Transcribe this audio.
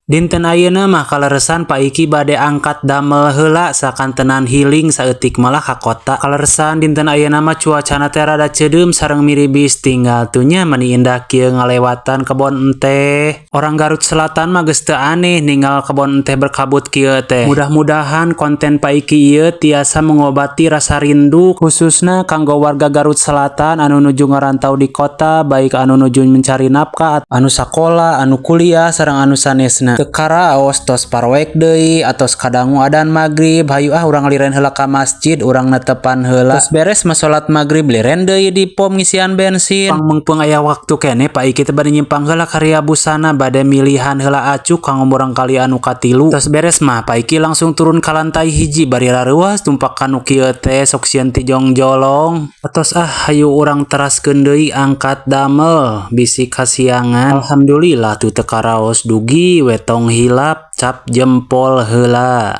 Dinten ayeuna mah kaleresan Pak Iki bade angkat damel heula, sakantenan healing saeutik malah ka kota. Kaleresan dinten ayeuna mah cuacana teh rada ceudeum sareng miribis, tinggal tuh nya meni indah kieu ngalewatan kebon enteh. Orang Garut Selatan mah geus teu aneh ninggal kebon enteh berkabut kieu teh. Mudah-mudahan konten Pak Iki ieu tiasa mengobati rasa rindu, khususna kanggo warga Garut Selatan anu nuju ngarantau di kota, baik anu nuju mencari nafkah, anu sakola, anu kuliah, sareng anu sanesna. Teu karaos tos paroek deui, atos kadangu adan magrib. Hayu ah, urang liren heula ka masjid, urang netepan heula. Tos beres mah salat magrib, liren deui di pom ngisian bensin. Pang meungpeung aya waktu keneh, Pak Iki teh bade nyimpang heula ka Ria Busana, bade milihan heula acuk kanggo murangkalih anu katilu. Tos beres mah Pak Iki langsung turun ka lantai 1 bari rareuwas tumpak kanu kieu teh, sok sieun tijong-jolong. Atos ah, hayu urang teraskeun deui angkat damel, bisi kasiangan. Alhamdulillah tuh teu karaos dugi we, tong hilap cap jempol heula.